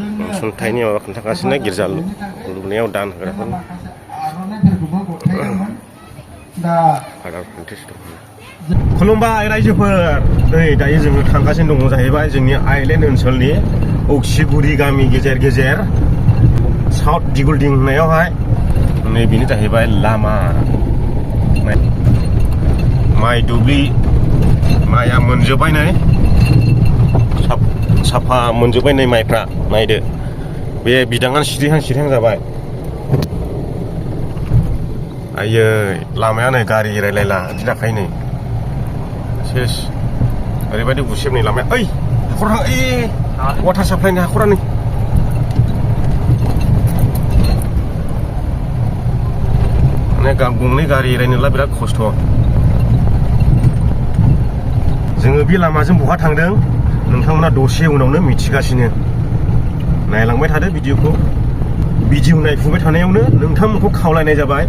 अनसुंथाइनि माबा खोन्थागासिनो गिर्जा लुनायाव दान होग्राफोर खुलुमबाय रायजोफोर। नै दायो जोङो थांगासिनो दङ जाहैबाय जोंनि आइलेण्ड ओनसोलनि अक्सिगुरि गामि गेजेर गेजेर साउथ दिगुलदिं होननायावहाय नै बेनो जाहैबाय लामा। माइ दुब्लि माइआ मोनजोब्बाय नै साफा मोनजोब्बाय नै माइफ्रा नायदो बे बिदाङानो सिरिहां जाबाय। आयै लामाया नै गारि एरायलायला बिदि जाखायो नै सेस ओरैबायदि गुसेब नै लामाया। ओइ हाखर वाटार साप्लाइनि हाखरा नै माने गंनै गारि एरायनोला बिराद खस्थ'। जोङो बे लामाजों बहा थांदों नोंथांमोना दसे उनावनो मिथिगासिनो। नायलांबाय थादो भिडिअखौ। भिडिअ नायफुबाय थानायावनो नोंथांमोनखौ खावलायनाय जाबाय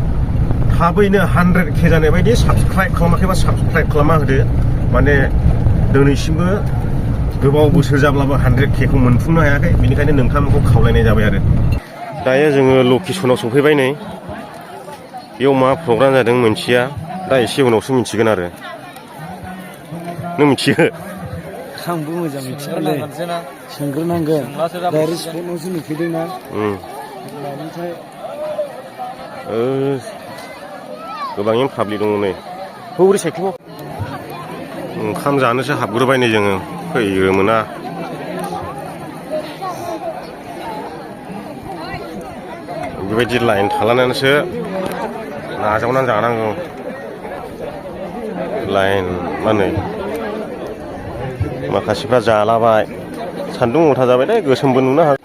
थाबैनो 100K जानाय बायदि साबसक्राइब खालामाखैबा साबसक्राइब खालामना होदो। माने दिनैसिमबो गोबाव बोसोर जाब्लाबो 100K मोनफुंनो हायाखै, बेनिखायनो नोंथांमोनखौ खावलायनाय जाबाय आरो। दायो जोङो लकेसनाव सफैबाय नै। बेयाव मा प्रग्राम जादों मोनथिया, दा एसे उनावसो मिथिगोन आरो। नों मिथियो? आंबो मोजां मिथियालै, सोंग्रोनांगोन। डाइरेक्ट स्पटआवसो नुफैदोंना। गोबाङैनो पाब्लिक दङ नै। हौरै साइकेलाव ओंखाम जानोसो हाबग्रोबाय नै जोङो, फैयो मोना। बेबायदि लाइन थालायनानैसो नाजावनानै जानांगौ। लाइन माने माखासेफ्रा जालाबाय। सान्दुं अथा जाबाय दे, गोसोमबो नुनो हागौ।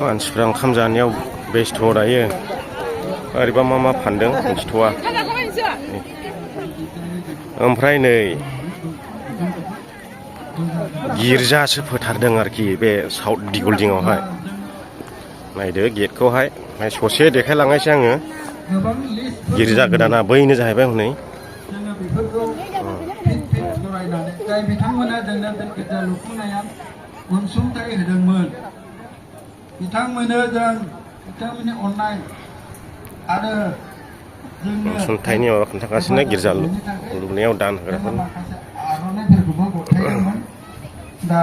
मानसिफ्रा ओंखाम जानायाव बेस्थ' दायो। ओरैबा मा फानदों मिथिथ'वा। ओमफ्राय नै गिर्जासो फोथारदों आरोखि बे साउथ दिगुलदिङावहाय। नायदो गेटखौहाय ससे देखायलांनायसै आङो। गिर्जा गोदाना बैनो जाहैबाय हनै। जाय बिथांमोना जोंनो बे गिर्जा लुफुंनायाव अनसुंथाइ होदोंमोन, बिथांमोननि अननाय आरो अनसुंथाइनि माबा खोन्थागासिनो गिर्जा लुनायाव दान होग्राफोर आर'नाइफोरखौबो गथायदोंमोन। दा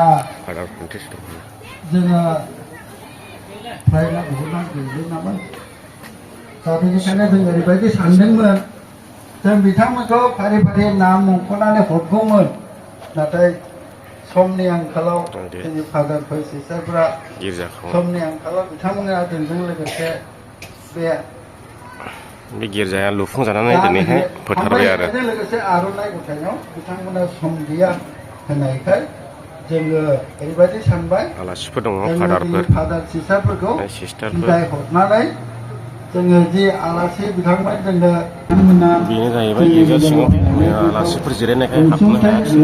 जोङो फ्रायना बहुदना गैलिया नामा। दा बेनिखायनो जों ओरैबायदि सानदोंमोन, जों बिथांमोनखौ फारि फारि नाम मुंख'नानै हरगौमोन, नाथाय समनि आंखालाव जोंनि फादारफोर सिस्टारफोरा समनि आंखालाव बिथांमोना जोंजों लोगोसे बे गिर्जाया लुफुंजानानै दिनैहाय फोथारबाय आरो। लोगोसे आर'नाइ गथायनायाव बिथांमोना सम गैया होनायखाय जोङो ओरैबायदि सानबाय, आलासिफोर दङ, फादार सिस्टारफोरखौ बिदाय हरनानै जोङो जि आलासि बिथांमोन जोंनो बेनो जाहैबाय गिर्जा सिङाव आलासिफोर जिरायनायखाय हाबनो हायाखिसै।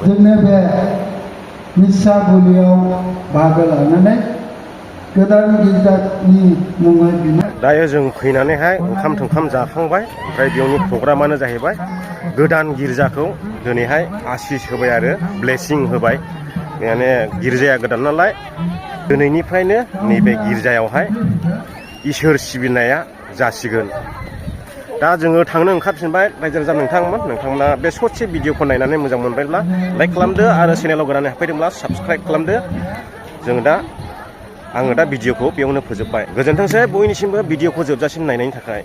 जोंनो बे मिसा बुलियाव बाहागो लानानै गोदान गिर्जानि मुङै दायो जों फैनानैहाय ओंखाम थोंखाम जाखांबाय। ओमफ्राय बेयावनि प्रग्रामानो जाहैबाय गोदान गिर्जाखौ दिनैहाय आसिस होबाय आरो ब्लेसिं होबाय। माने गिर्जाया गोदान नालाय दिनैनिफ्रायनो नैबे गिर्जायावहाय इसोर सिबिनाया जासिगोन। दा जोङो थांनो ओंखारफिनबाय। रायजो राजा नोंथांमोना बे ससे भिडिअखौ नायनानै मोजां मोनबायब्ला लाइक खालामदो आरो चेनेलाव गोदानै हाबफैदोंब्ला साबस्क्राइब खालामदो। आङो दा भिडिअखौ बेयावनो फोजोबबाय। गोजोनथोंसै बयनिसिमबो भिडिअखौ जोबजासिम नायनायनि थाखाय।